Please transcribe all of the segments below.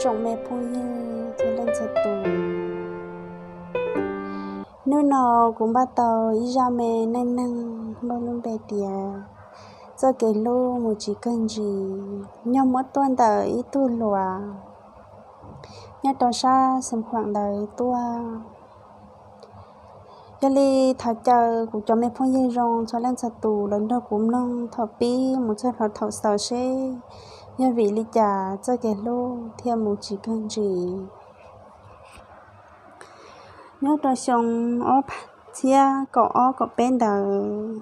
Tsoom me phooj ywg txhua leej txhua tus, hnub no kuv npaj tau ib zaj me neej neeg muaj lub npe tias txoj kev hlub mus tsis kawg ntsis, yog muab tuaj ntawm ib tug hluas nyob rau sab Xeev Khuam ntawd tuaj. Yog li thov caw kuv cov me phooj ywg zoo txhua leej txhua tus los nrog kuv mloog thaum pib mus txog rau thaum xaus seb yog vim li cas txoj kev hlub thiaj mus tsis kawg ntsis. Nyob rau xyoo ob txhiab kaum ob kaum peb ntawd,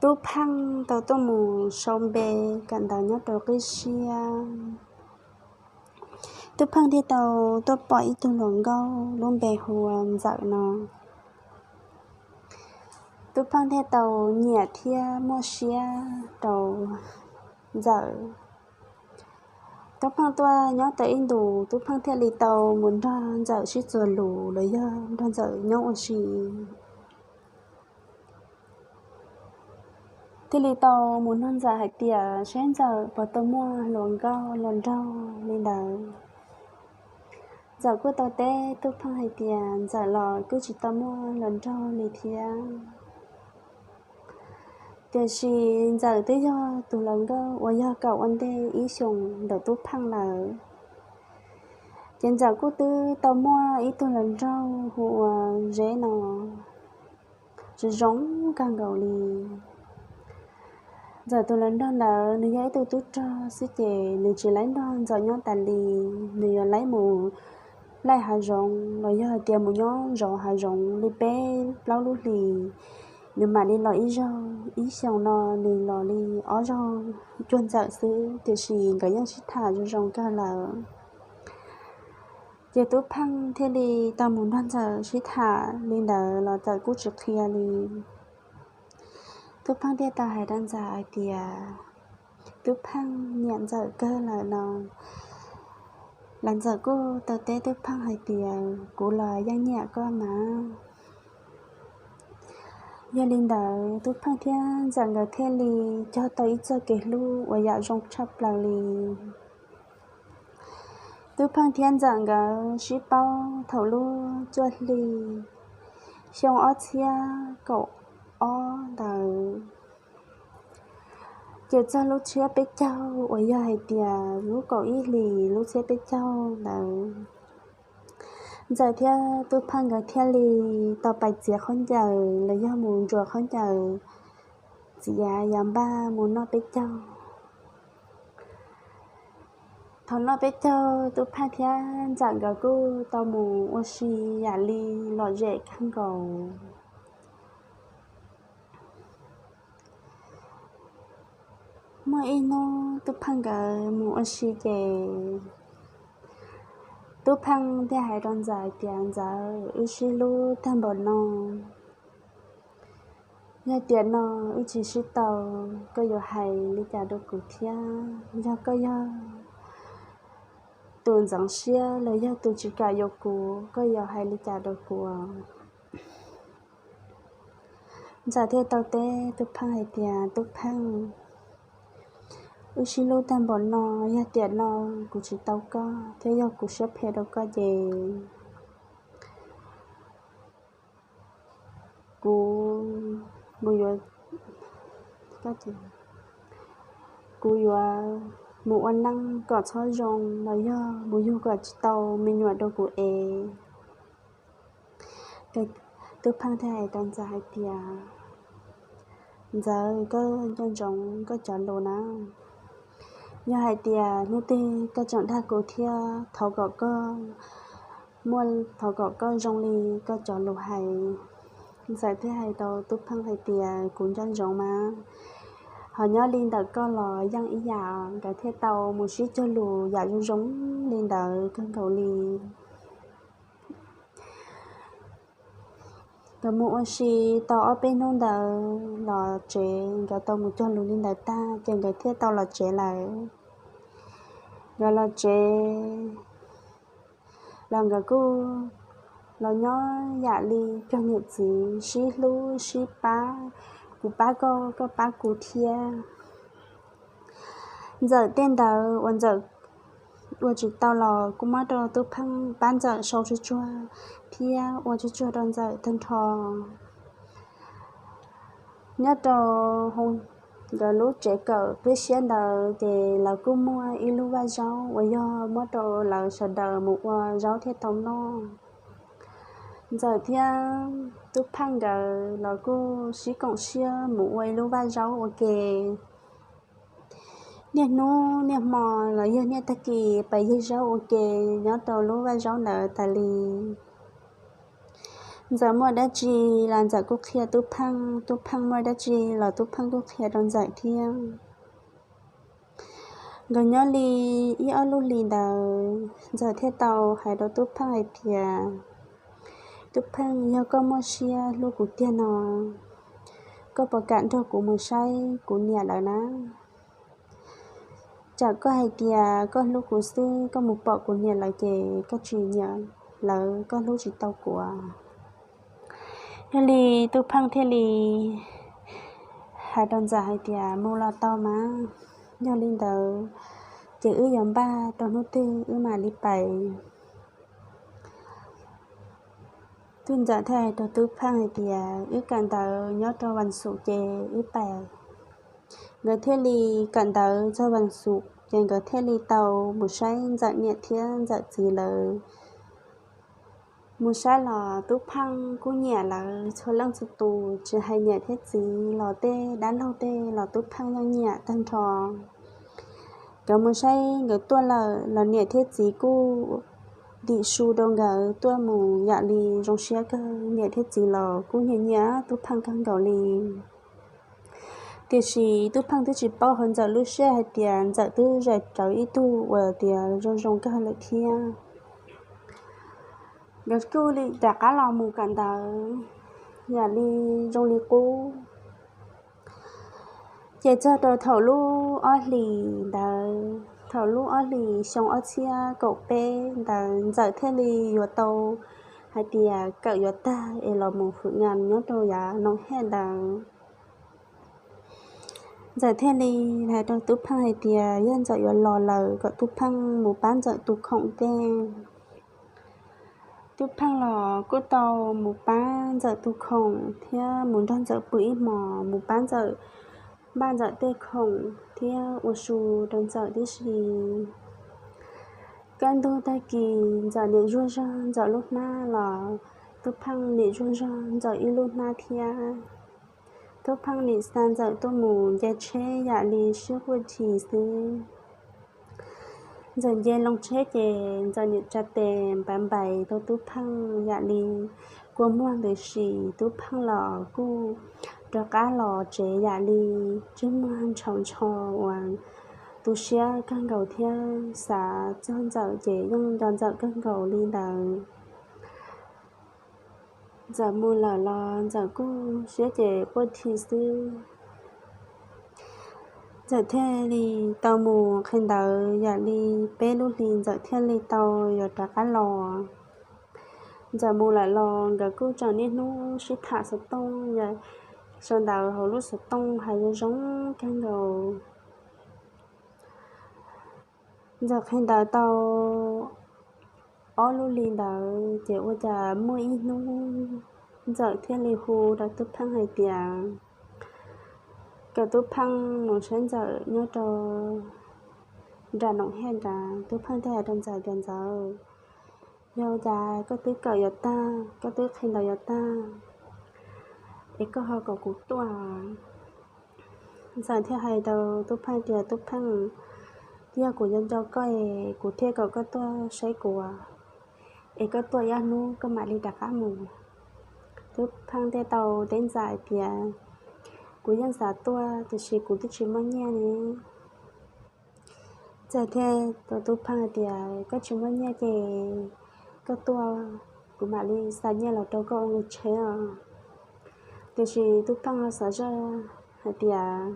Tub Pheej tau tuaj mus sau npe kawm ntawv nyob rau qib siab. Tub Pheej thiaj tau tuaj pom ib tug hluas nkauj lub npe hu ua Ntxawm no. Tub Pheej thiaj tau nyiam thiab muaj siab rau Ntxawm. Tub Pheej tuaj nyob tau ib ntus, Tub Pheej thiaj li tau mus nrog Ntxawm sib txuas lus los yog nrog Ntxawm nyob ua si. Thiaj li tau mus nug Ntxawm hais tias seb Ntxawm puas tau muaj hluas nkauj hluas nraug li ntawd. Ntxawm kuj tau teb Tub Pheej hais tias Ntxawm los kuj tsis tau muaj hluas nraug li thiab. Tiam sis Ntxawm twb yog tus hluas nkauj uas yog kaum ua ntej ib xyoos ntawm Tub Pheej lawm. Ces Ntxawm kuj twb tau muaj ib tug hluas nraug hu ua Zeb no, zoo zoo kawg nkaus li. Ntxawm tus hluas nraug ntawd nws yog ib tug tub rog xwb ces nws tsis laib nrog Ntxawm nyob tas li, nws yuav laib mus laij hav zoov los yog hais tias mus nyob zov hav zoov li peb plaub lub hlis, nws mam li los ib zaug. Ib xyoos no nws los li ob zaug cuag Ntxawm xwb, tiam sis nkawd yeej sib tham zoo zoo kawg lawm. Ces Tub Pheej thiaj li tau mus nrog Ntxawm sib tham li ntawd los Ntxawm kuj tsis qhia li. Tub Pheej thiaj tau hais rau Ntxawm hais tias Tub Pheej nyiam Ntxawm kawg lawm no. Los Ntxawm kuj tau teb Tub Pheej hais tias kuv los yeej nyiam koj mas. Yog li ntawd Tub Pheej thiab Ntxawm nkawd thiaj li cog tau ib txoj kev hlub uas yam zoo tshaj plaws li. Tub Pheej thiab Ntxawm nkawd sib paub thaum lub cuaj hli xyoo ob txhiab kaum ob ntawd, ces txog lub tsiab peb caug uas yog hais tias lub kaum ib hlis lub tsiab peb caug ntawd, Ntxawm thiab Tub Pheej nkawd thiaj li tau pais txiav khaub ncaws los yog mus ntsuas khaub ncaws txiav yav npaj mus noj peb caug. Thaum noj peb caug Tub Pheej thiab Ntxawm nkawd kuj tau mus ua si yam li lom zem kawg nkaus. Muaj ib hnub Tub Pheej nkawd mus ua si ces Tub Pheej thiaj hais rau Ntxawm tias Ntxawm, wb sib hlub tag npaum no, yog tiam no wb tsis sib tau, koj yuav hais li cas rau kuv thiab? Yog koj yog tus ntxeev siab los yog tus tsis kam yuav kuv, koj yuav hais li cas rau kuv? Ntxawm thiaj tau teb Tub Pheej hais tias Tub Pheej, wb sib hlub tag npaum no, yog tiam no kuv tsis tau koj thiab yog kuv siab phem rau koj ces kuv mus yuav, kuv yuav mus ua neej kom txhob zoo los yog mus yug kom tsis tau me nyuam rau kuv es. Tub Pheej thiaj hais rau Ntxawm hais tias Ntxawm, koj nco ntsoov koj cov lus na. Yog hais tias hnub twg koj tseem dag kuv thiab thov kom koj muaj, thov kom koj zoo li koj cov lus hais. Ntxawm thiaj hais rau Tub Pheej hais tias kuv nco ntsoov mas, ho nyob li ntawm koj los yeej ib yam. Nkawd thiaj tau mus sib cog lus yam zoo zoo li ntawd kawg nkaus li. Nkawd mus ua si tau ob peb hnub ntawd los tsev, nkawd tau mus cog lus li ntawd tag ces nkawd thiaj tau los tsev lawm. Nkawd los tsev los nkawd kuj los nyob yam li cov niam txiv sib hlub sib pab, kuv pab koj, koj pab kuv thiab. Ntxawm tej ntawd uas Ntxawm ua tsis tau los kuj muab rau Tub Pheej pab Ntxawm sau tsuag tsuag thiab ua tsuag tsuag rau Ntxawm tag nrho. Nyob rau hauv nkawd lub tsev kawm qib siab ntawd ces lawv kuj muaj ib lub vaj zaub uas yog muab rau lawv sawv daws mus ua zaub thiaj tau noj. Ntxawm thiab Tub Pheej nkawd los kuj sib koom siab mus ua ib lub vaj zaub ua ke. Niaj hnub niaj hmo los yog niaj tag kis pais yug zaub ua ke nyob rau lub vaj zaub ntawd tas li. Ntxawm muaj dab tsi los Ntxawm kuj qhia Tub Pheej, Tub Pheej muaj dab tsi los Tub Pheej kuj qhia rau Ntxawm thiab. Nkawd nyob li ib ob lub hlis ntawd Ntxawm thiaj tau hais rau Tub Pheej hais tias, Tub Pheej, yog koj muaj siab hlub kuv tiag no, koj puas kam nrog kuv mus saib kuv niam lawv na? Tsam koj hais tias koj hlub kuv xwb, koj mus pom kuv niam lawv ces koj tsis nyiam lawv, koj hlub tsis tau kuv. Yog li Tub Pheej thiaj li hais rau Ntxawm hais tias, Mus los tau mas, yog li ntawd ces wb yuav npaj rau hnub twg wb mam li pais. Tub Ntxawm thiaj hais rau Tub Pheej hais tias, Wb kawm ntawv nyob rau vas xuv ces wb pais. Nkawd thiaj li kawm ntawv txog vas xuv ces nkawd thiaj li tau mus saib Ntxawm niam thiab Ntxawm txiv lawv. Mus saib los Tub Pheej kuj nyiam lawv txhua leej txhua tus, tsis hais niam thiab txiv los tej dab laug tej los Tub Pheej yeej nyiam tag nrho. Nkawd mus saib nkawd tuaj lawm los niam thiab txiv kuj ntim su rau nkawd tuaj mus yam li zoo siab kawg, niam thiab txiv los kuj nyiam nyiam Tub Pheej kawg nkaus li. Tiam sis Tub Pheej twb tsis paub hauv Ntxawm lub siab hais tias Ntxawm twb zais rawv ib tug uas tias zoo zoo kawg lawm thiab. Nkawd kuj li rov qab los mus kawm ntawv yam li zoo li qub. Ces txog rau thaum lub ob hlis ntawd, thaum lub ob hlis xyoo ob txhiab kaum peb ntawd Ntxawm thiaj li yuav tau hais tias kawm yuav tag es los mus hwm nyas nyob rau yav noom hej ntawd. Ntxawm thiaj li hais rau Tub Pheej hais tias yog Ntxawm yuav los lawm kom Tub Pheej mus pab Ntxawm tu khoom tej. Tub Pheej los kuj tau mus pab Ntxawm tu khoom thiab mus nrog Ntxawm pw ib hmos, mus pab Ntxawm npaj Ntxawm tej khoom thiab ua su rau Ntxawm tib si. Kaj ntug tag kis Ntxawm niam zuag zog Ntxawm lub hnab los Tub Pheej niam zuag zog Ntxawm ib lub hnab thiab. Tub Pheej niam xa Ntxawm tuaj mus nce tsheb yam li sib quaj chim xwb. Ntxawm nce loo tsheb ces Ntxawm niam tsa tes npav npais rau Tub Pheej yam li kua muag ntws si. Tub Pheej los kuj rov qab los tsev yam li ntsej muag ntshaus ntsho uas tu siab kawg nkaus thiab xav txog Ntxawm ces yeej nco Ntxawm kawg nkaus li ntawd. Ntxawm mus lawm los Ntxawm kuj siab ces quaj chim xwb. Ntxawm thiaj li tau mus qhia ntawv yam li peb lub hlis Ntxawm thiaj li tau yuav rov qab los. Ntxawm mus lawm los nkawd kuj tseem niaj hnub sib tham xov tooj, sau ntawv hauv lub xov tooj hais zoo zoo kawg nkaus. Ntxawm qhia ntawv tau ob lub hli ntawd ces ua cas muaj ib hnub Ntxawm thiaj li hu rau Tub Pheej hais tias kom Tub Pheej mus saib Ntxawm nyob rau nram noom hej nrad. Tub Pheej thiaj hais rau Ntxawm tias, Ntxawm, yog cas koj twb kawm yuav tag, koj twb qhia ntawv yuav tag es koj ho kom kuv tuaj? Ntxawm thiaj hais rau Tub Pheej tias, Tub Pheej, yog kuv nco nco koj es kuv thiaj kom koj tuaj saib kuv, es koj tuaj ib ob hnub koj mam li rov qab mus. Tub Pheej thiaj tau teb Ntxawm hais tias, Kuv yeej xav tuaj tiam sis kuv twb tsis muaj nyiaj ne. Ntxawm thiaj tau Tub Pheej hais tias, Koj tsis muaj nyiaj ces koj tuaj, kuv mam li xa nyiaj los rau koj ua nqi tsheb os. Tiam sis Tub Pheej ho xav zoj hais tias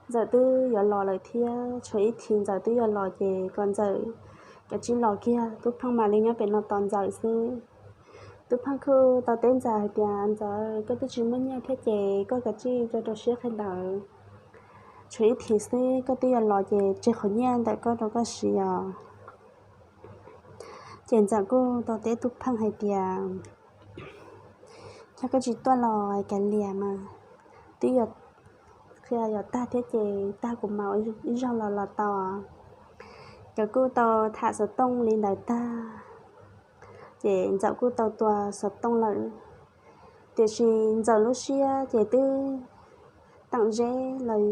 Ntxawm twb yuav los lawm thiab, tshuav ib chim Ntxawm twb yuav los ces kom Ntxawm kav tsij los kiag, Tub Pheej mam li nyob pem no tos Ntxawm xwb. Tub Pheej kuj tau teb Ntxawm hais tias, Ntxawm, koj twb tsis muaj nyiaj thiab ces koj kav tsij rau rau siab qhia ntawv, tshuav ib chim xwb koj twb yuav los ces tseg qhov nyiaj ntawm koj rau koj siv os. Ces Ntxawm kuj tau teb Tub Pheej hais tias, Yog koj tsis tuaj los kav liam mas, twb yog qhia yog tag thiab ces tag kuv mam ua ib zaug los los tau. Nkawd kuj tau tham xov tooj li ntawd tag, ces Ntxawm kuj tau tua xov tooj lawm. Tiam sis Ntxawm lub siab ces twb teem zeb los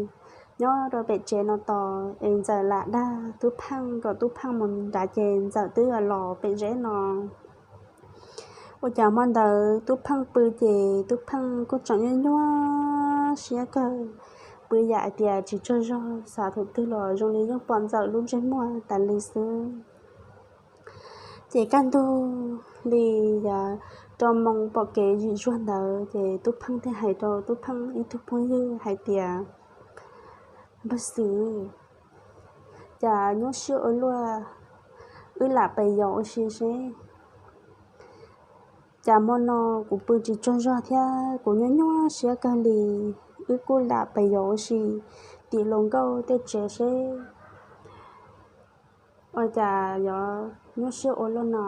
nyob rau pem tsev no tos es Ntxawm lam dag Tub Pheej kom Tub Pheej mus nrad ces Ntxawm twb los pem zeb no. Ua cas hmo ntawd Tub Pheej pw ces Tub Pheej kuj tseem nyuaj nyuaj siab kawg, pw yam hais tias tsis tsaug zog, xav thaum twg los zoo li yeej pom Ntxawm lub ntsej muag tas li xwb. Ces kaj ntug li yav rau moo pom kev zim zuag ntawd ces Tub Pheej thiaj hais rau Tub Pheej ib tug phooj ywg hais tias, Npawg Xwm, cas nyuaj siab ua luaj, wb lam pes yos ua si seb. Cas hmo no kuv pw tsis tsaug zog thiab kuv nyuaj nyuaj siab kawg li, wb kuj lam pes yos ua si tim hluas nkauj tej tsev seb ua cas yuav nyuaj siab ua luaj no.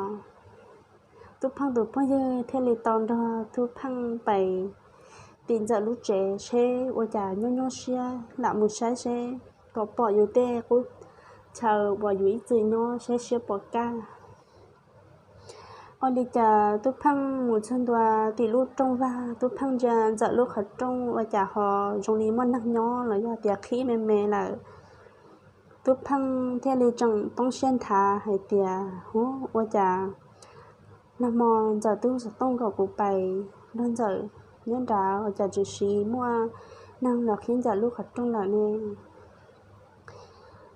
Tub Pheej tus phooj ywg thiaj li tau nrog Tub Pheej pes tim Ntxawm lub tsev seb ua cas nyuaj nyuaj siab, lam mus saib seb kom pom yus tej qub chaw uas yus ib txwm nyob seb siab puas kaj. Ua li cas Tub Pheej mus txog ntua tim lub rooj vag, Tub Pheej ntsia Ntxawm lub qhov rooj ua cas ho zoo li muaj neeg nyob los yog tias qhib me me lawm. Tub Pheej thiaj li tseem poob siab nthav hais tias, Hu, ua cas nag hmo Ntxawm twb hu xov tooj kom kuv pais nrog Ntxawm nyob nrad ua cas tsis siv muaj neeg los qhib Ntxawm lub qhov rooj lawm ne?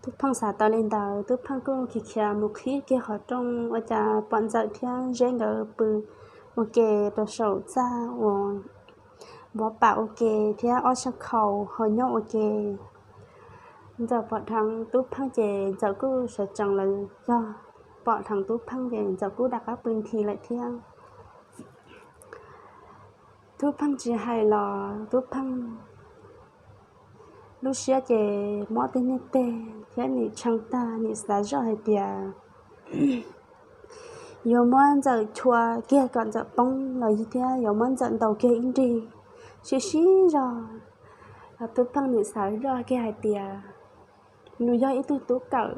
Tub Pheej xav tau li ntawd, Tub Pheej kuj khiav khiav mus qhib kiag qhov rooj ua cas pom Ntxawm thiab Zeb nkawd pw ua ke rau saum txaj uas vov pam ua ke thiab ob sab khau ho nyob ua ke. Ntxawm pom dheev Tub Pheej ces Ntxawm kuj sawv tsees lawm, yog pom dheev Tub Pheej ces Ntxawm kuj rov qab pw nthi lawm thiab. Tub Pheej tsis hais los Tub Pheej lub siab ces mob tej niag teg thiab nim tshee tag, nim xav zoj hais tias yuav muab Ntxawm chua kiag kom Ntxawm poob los yog thiab yuav muab Ntxawm ntaus kiag ib nrig sib sib zog. Tub Pheej nim xav zoj kiag hais tias yus yog ib tug tub kawm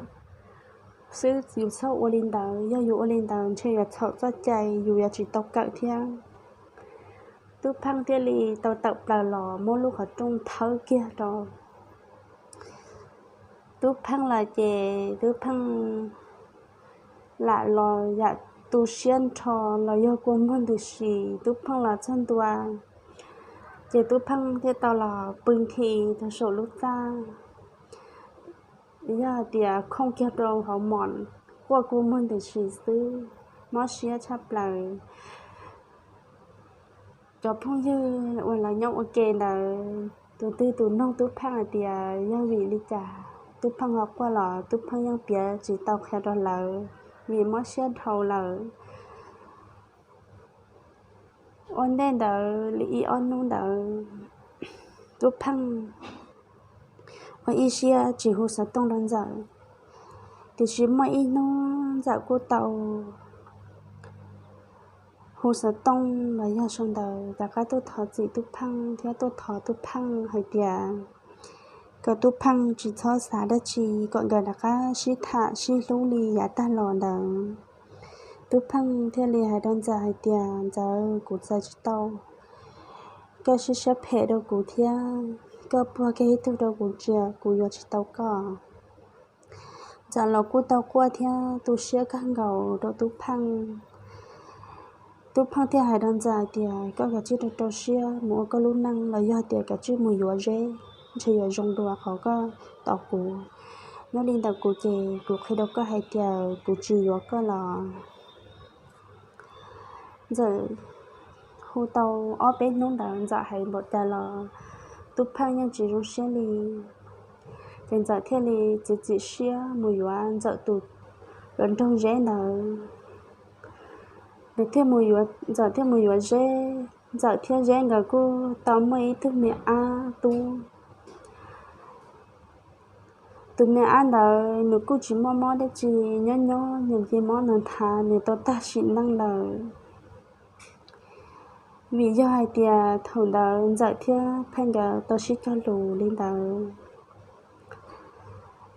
xwb, yus txhob ua li ntawd, yog yus ua li ntawd ntshe yuav txhaum txoj cai, yus yuav tsis tau kawm thiab. Tub Pheej thiaj li tau tawm plaws los muab lub qhov rooj thawb kiag rau Tub Pheej lawm ces Tub Pheej lam los yam tu siab nrho los yog kua muag ntws si, Tub Pheej los txog ntua ces Tub Pheej thiaj tau los pw nthi rau saum lub txaj. Yog hais tias khooj kiag rau hauv mos, quaj kua muag ntws si xwb, mob siab tshaj plaws. Cov phooj ywg uas lawv nyob ua ke ntawd tus twg tus noog Tub Pheej hais tias yog vim li cas Tub Pheej ho quaj los Tub Pheej yeej piav tsis tau qhia rau lawv vim mob siab dhau lawm. Ua ntej ntawd li ib ob hnub ntawd, Tub Pheej ua ib siab tsis hu xov tooj rau Ntxawm, tiam sis muaj ib hnub Ntxawm kuj tau hu xov tooj los yog sau ntawv rov qab tuaj thov txim Tub Pheej thiab tuaj thov Tub Pheej hais tias kom Tub Pheej tsis txhob xav dab tsi, kom nkawd rov qab sib tham sib hlub li yav tag los ntawd. Tub Pheej thiaj li hais rau Ntxawm hais tias, Ntxawm, kuv txais tsis tau koj siab siab phem rau kuv thiab koj puag koj ib tug rau kuv ntsia, kuv yuav tsis tau koj. Ntxawm los kuj tau quaj thiab tu siab kawg nkaus rau Tub Pheej. Tub Pheej thiaj hais rau Ntxawm hais tias, koj kav tsij rau rau siab mus ua koj lub neej los yog tias kav tsij mus yuav Zeb, ntshe yuav zoo dua qhov koj tos kuv. Nyob li ntawm kuv ces kuv qhia rau koj hais tias kuv tsis yuav koj los. Ntxawm hu tau ob peb hnub ntawd Ntxawm hais npaum cas los Tub Pheej yeej tsis zoo siab li. Ces Ntxawm thiaj li txiav txim siab mus yuav Ntxawm tus, yuav nraug Zeb ntawd. Nws thiaj mus yuav, Ntxawm thiaj mus yuav Zeb. Ntxawm thiab Zeb nkawd kuj tau muaj ib tug me ab tub. Tus me ab ntawd nws kuj tsis muaj mob dab tsi, nyob nyob nws cia mob nthav nthav, nws tau tag sim neej lawm. Vim yog hais tias thaum ntawd Ntxawm thiab Pheej nkawd tau sib cog lus li ntawd.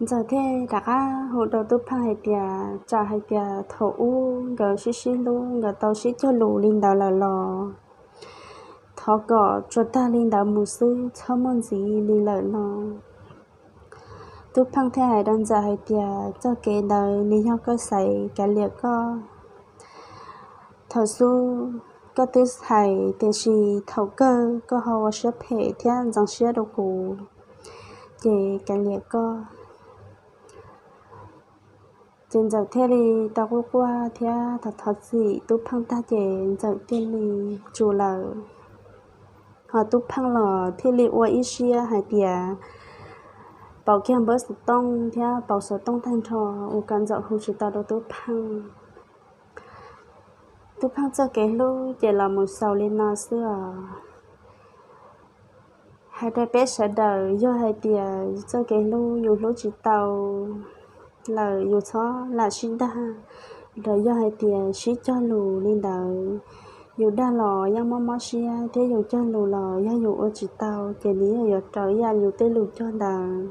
Ntxawm thiaj rov qab hu rau Tub Pheej hais tias tsam hais tias thaum ub nkawd sib sib hlub, nkawd tau sib cog lus li ntawd lawm los thov kom tsuas tag li ntawd mus xwb, txhob muaj ntxiv li lawm no. Tub Pheej thiaj hais rau Ntxawm hais tias txoj kev ntawd nws yog koj xaiv, kav liam koj. Thaum xub koj twb hais, tiam sis thaum kawg koj ho ua siab phem thiab ntxeev siab rau kuv, ces kav liam koj. Ces Ntxawm thiaj li tau quaj quaj thiab thov thov txim Tub Pheej tag ces Ntxawm thiaj li tsum lawm. Ho Tub Pheej los thiaj li ua ib siab hais tias pauv kiag npawb xov tooj thiab pauv xov tooj tag nrho, ua kom Ntxawm hu tsis tau rau Tub Pheej. Tub Pheej txoj kev hlub ces los mus xaus li no xwb os. Hais rau peb sawv daws, yog hais tias txoj kev hlub yus hlub tsis tau lawm yus txhob lam sib dag, los yog hais tias sib cog lus li ntawd, yus dag los yeej mob mob siab thiab yus cog lus los yog yus ua tsis tau ces nws yeej yuav raws ib yam yus tej lus cog ntawd.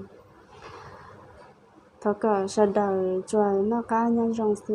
Thov kom sawv daws tsuas noj qab nyob zoo xwb.